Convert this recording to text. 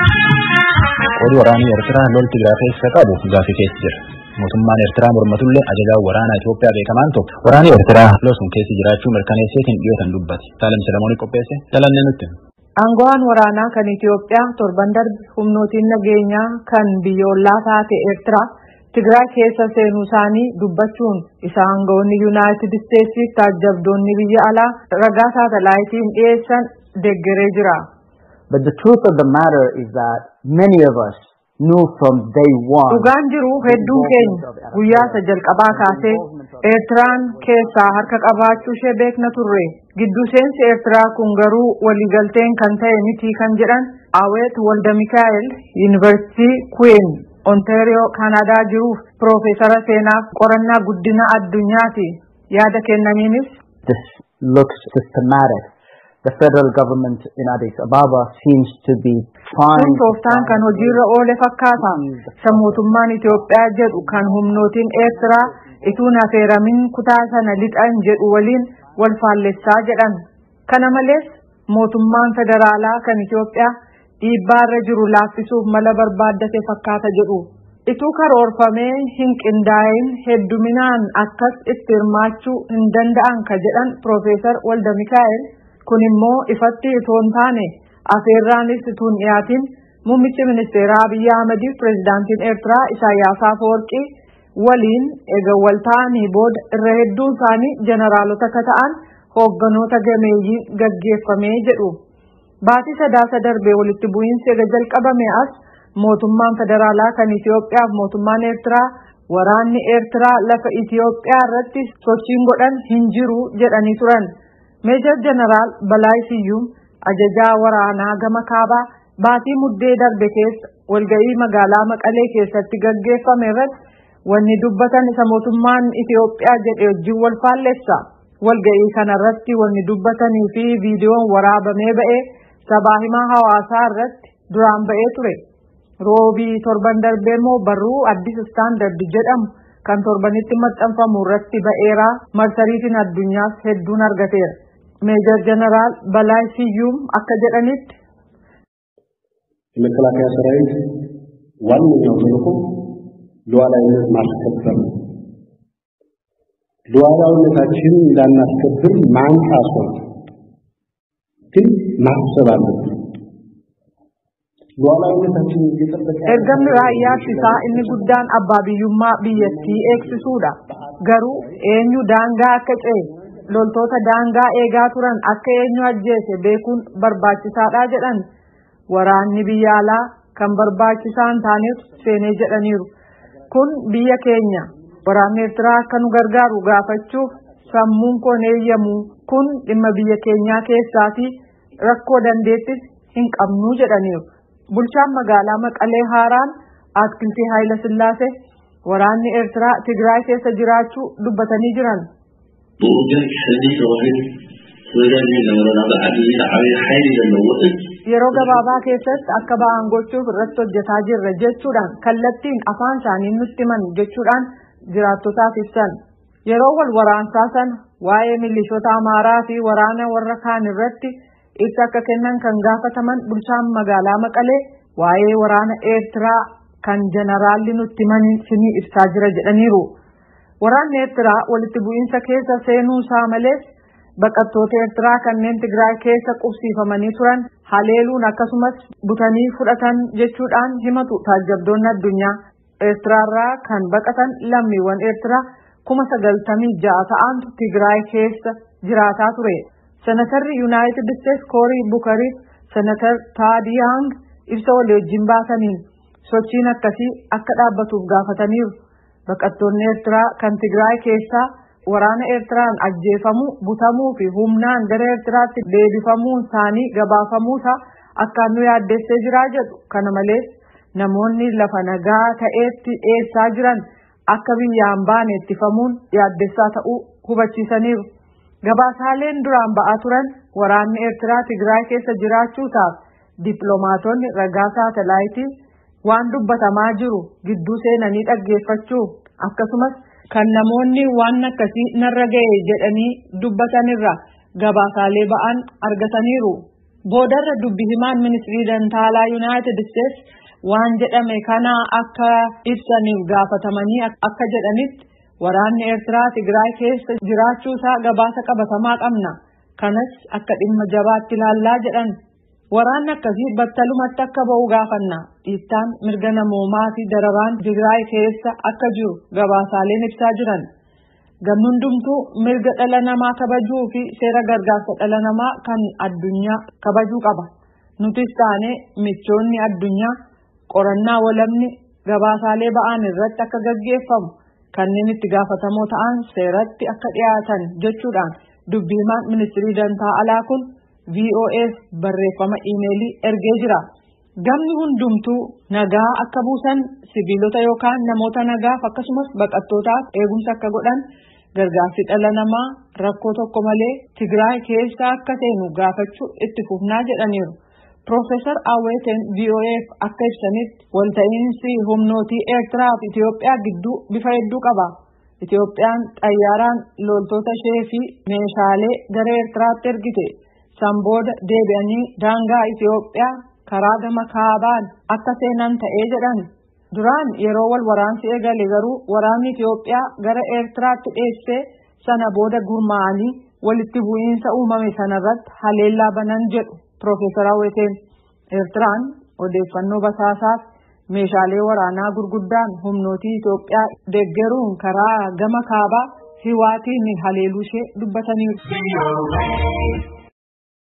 Qoodi waraanii Eertiraa lola Tigraay keessa qabu gaaffii keessa jira. Mootummaan Eertiraa mormatullee ajajaa waraanaa Itoophiyaa beekamaan tokko waraanii Eertiraa lola sun keessa jiraachuu mirkaneesseetiin dhiyootan dubbate. Saalem Selemoonii qopheesse jalannee nutti. Aangawaan waraanaa kan Itoophiyaa torban darbe humnootiin nageenyaa kan biyyoolaa taate Eertiraa Tigraay keessa seenuu isaanii dubbachuun isa aangawoonni Yuunaayitid Isteetsiif taajjabdoonni biyya alaa ragaa saatalaayitiin dhiyeessan deeggaree jira. But the truth of the matter is that many of us knew from day one. Dhugaan jiru hedduun keenya guyyaa isa jalqabaa kaasee Eertiraan keessaa harka qabaachuu ishee beekna turre. Gidduu seensi Eertiraa kun garuu waliigalteen kan ta'e miti kan jedhan Aweet Walda Mikaa'el Yuunivarsiitii Queen Ontario Kaanadaa jiruuf Piroofeesara seenaaf qorannaa guddina addunyaati. Yaada kennaniinis. This looks systematic. The federal government in Addis Ababa seems to be trying. Kun tooftaan kan hojiirra oole fakkaata. Isa mootummaan Itoophiyaa jedhu kan humnootiin Eertiraa ituun affeeramin kutaa sana lixan jedhu waliin wal faallessaa jedhan. Kana malees mootummaan federaalaa kan Itoophiyaa dhiibbaarra jiru laaffisuuf mala barbaaddate fakkaata jedhu. Ituu karoorfamee hin qindaa'in hedduminaan akkas itti hirmaachuu hin danda'an ka jedhan Piroofeesar Walda Mikaa'el kun immoo ifatti itoo hin taane afeerraanis utuu hin dhiyaatin muummichi ministeeraa Abiyyi Ahmediif pireezidaantiin Eertiraa Isaayyaas Afwerqii waliin eega wal ta'anii booda irra hedduun isaanii jeneraalota akka ta'an hoogganoota gameeyyii gaggeeffamee jedhu. Baatii sadaasa darbee walitti bu'iinsi eega jalqabame as mootummaan federaalaa kan Itoophiyaa fi mootummaan Eertiraa waraanni Eertiraa lafa Itoophiyaa irratti sochiin godhan hin jiru jedhanii turan. Meejar Jeneraal Balaay Siyyuum ajajaa waraanaa gama kaabaa baatii muddee darbe keessa walga'ii magaalaa Maqalee keessatti gaggeeffame irratti wanni dubbatan isa mootummaan Itoophiyaa jedhe wajjin wal faallessa. Walga'ii kanarratti wanni dubbatanii fi viidiyoon waraabamee ba'ee sabaa himaa hawaasaa irratti duraan ba'ee ture. Roobii torban darbee immoo barruu Addis Istaandard jedhamu kan torbanitti maxxanfamu irratti ba'eeraa marsariitiin addunyaas hedduun argateera. Meejar Jeneraal Balaay Siyyuum akka jedhanitti የመከላከያ ሰራዊት ዋነኛው ተልዕኮ ሉዓላዊነት ማስከበር ነው። ሉዓላዊነታችንን እንዳናስከብር ማንቃሷል ግን ማሰብ አለብን። ሉዓላዊነታችንን እየጠበቀ Ergamni raayyaa ittisaa inni guddaan abbaa biyyummaa biyyattii eegsisuudha. Garuu eenyu daangaa akka ce'e loltoota daangaa eegaa turan akka eenyu ajjeese beekuun barbaachisaadha jedhan. Waraanni biyya alaa kan barbaachisaa hin taanetu seenee jedhaniiru. Kun biyya keenya. Waraanni Eertiraa akka nu gargaaru gaafachuuf sammuun koo hin eeyyamu. Kun dhimma biyya keenyaa keessaatii rakkoo dandeettis hin qabnu jedhaniiru. Bulchaan magaalaa Maqalee Haaraan Atkiltii Haayila Sillaasee waraanni Eertiraa Tigraay keessa jiraachuu dubbatanii jiran. Yeroo gabaabaa keessatti akka ba'an gochuuf irratti hojjetaa jirra jechuudhaan kallattiin afaan isaanii nutti himan jechuudhaan jiraattotaaf ibsan. Yeroo wal waraansaa sana waa'ee milishoota Amaaraa fi waraana warra kaan irratti ibsa akka kennan kan gaafataman bulchaan magaalaa Maqalee waa'ee waraana Eertiraa kan jeneraalli nutti himan sinii ibsaa jira jedhaniiru. Waraanni Eertiraa walitti bu'iinsa keessa seenuu isaa malees baqattoota Eertiraa kanneen Tigraay keessa qubsiifamanii turan haleeluun akkasumas butanii fudhatan jechuudhaan himatu taajjabdoonni addunyaa. Eertiraarraa kan baqatan lammiiwwan Eertiraa 96,000 ta'antu Tigraay keessa jiraataa ture. Senatarri Yuunaayitid Isteetsi Koorii Bukariif Senatar Taad Yaang ibsa walii wajjin baasaniin sochiin akkasii akka dhaabbatuuf gaafataniiru. Baqattoonni Eertiraa kan Tigraay keessaa waraana Eertiraan ajjeefamuu, butamuu fi humnaan gara Eertiraatti deebifamuun isaanii gabaafamuusaa akkaan nu yaaddessee jiraa jedhu. Kana malees namoonni lafa nagaa ta'etti dhiyeessaa jiran akka biyyaan baane ittifamuun yaaddessaa ta'uu hubachiisaniiru. Gabaasaaleen duraan ba'aa turan waraanni Eertiraa Tigraay keessa jiraachuusaaf dippiloomaatonni ragaa saatalaayitii waan dubbatamaa jiru gidduu seenanii dhaggeeffachuu akkasumas Kan namoonni waan akkasii narra ga'e jedhanii dubbatanirra gabaasaalee ba'an argataniiru. Boodarra dubbi himaan ministirii dantaalaa Yuunaayitid Isteets waan jedhame kana akka ibsaniif gaafatamanii akka jedhanitti, waraanni Eertiraa Tigraay keessa jiraachuusaa gabaasa qabatamaa qabna. Kanas akka dhimma jabaatti ilaallaa jedhan. Waraanni akkasii battalumatti akka ba'u gaafanna. Dhiittaan mirga namoomaa fi dararaan Tigraay keessa akka jiru gabaasaaleen ibsaa jiran. Gamni hundumtuu mirga dhala namaa kabajuu fi seera gargaarsa dhala namaa kan addunyaa kabajuu qaba. Nutis taane michoonni addunyaa qorannaa walabni gabaasaalee ba'an irratti akka gaggeeffamu, kanneen itti gaafatamoo ta'an seeratti akka dhiyaatan jechuudhaan dubbi himaan ministirii dantaa alaa kun VOAf barreeffama iimeelii ergee jira. Gamni hundumtuu nagaa akka buusan, sibiilota yookaan namoota nagaaf akkasumas baqattootaaf eegumsa akka godhan, gargaarsi dhala namaa rakkoo tokko malee Tigraay keessa akka seenu gaafachuu itti fufnaa jedhaniiru. Piroofeesar Aweeteen VOAf akka ibsanitti, walta'iinsi humnootii Eertiraa fi Itoophiyaa gidduu bifa hedduu qaba. Itoophiyaan xayyaaraan loltoota ishee fi meeshaalee gara Eertiraatti ergite. San booda deebi'anii daangaa Itoophiyaa karaa gama kaabaan akka seenan ta'ee jedhan. Duraan yeroo wal waraansi eegale garuu waraanni Itoophiyaa gara Eertiraatti dheessee, sana booda gurmaa'anii walitti bu'iinsa uumame sanarratti haleellaa banan jedhu Piroofeesar Aweeteen. Eertiraan odeeffannoo basaasaaf meeshaalee waraanaa gurguddaan humnootii Itoophiyaa deeggaruun karaa gama kaabaa Hiwaatiin haleeluu ishee dubbataniiru.